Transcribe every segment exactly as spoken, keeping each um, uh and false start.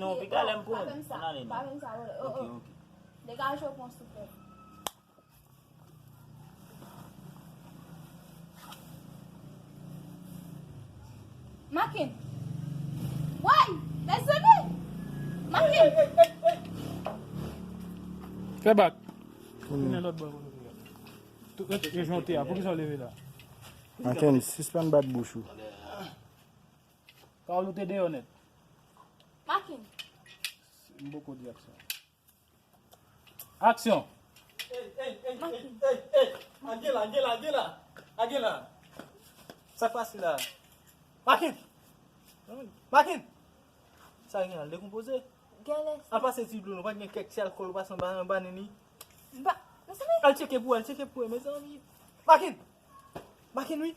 Non, pi talè m pran. Pa fè m sa. Ann ale non. Pa fè m sa, vòlè. Oh, oh. Ok, ok. Degaje w, pran souflèt. Makin! Woy! Mezanmi! Makin! Fè bak. Tounen lòt bò pou nou fè. Tou, ret, ret jan w te a. Poukisa w leve la? Makin, sispann bat bouch ou. Pawòl ou te deyò nèt. Makin! M poko di aksyon. Aksyon! Ey, ey, ey, ey, ey, ey! A gen la, gen la, gen la! A gen la! Sa k pase la? Makin! Makin! Sa gen la, l dekonpoze? Genlè. Al pase ti dlo, nou pa gen kèk ti alkòl, ou pase anba, anba nen li? M pa, mezanmi. Al tcheke pou, al tcheke pou, mezanmi. Makin! Makin, wi!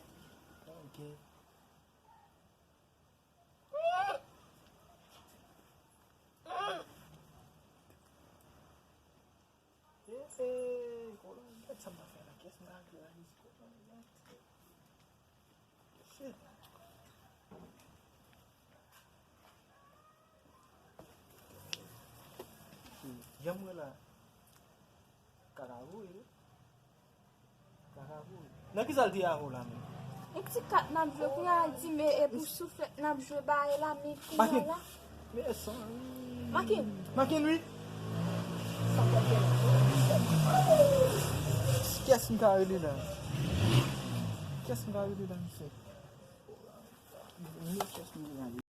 Ok. Hey, hey, kolon, gad sa m ta fè la, kiyès m ta rele la, mezanmi, kolon, gad. Shit. Jan m wè la. Kaka voye wi. Kaka voye. Nan kisa l te avè w la menm? Yon ti kat n ap jwe, kounye a di men e pou souflèt n ap jwe ba e la, men kounye a la. Men sa wi. Makin. Makin wi. Sa pral fè la. Kiyès m ka rele la? Kiyès m ka rele la, mesye? Kiyès m ka rele?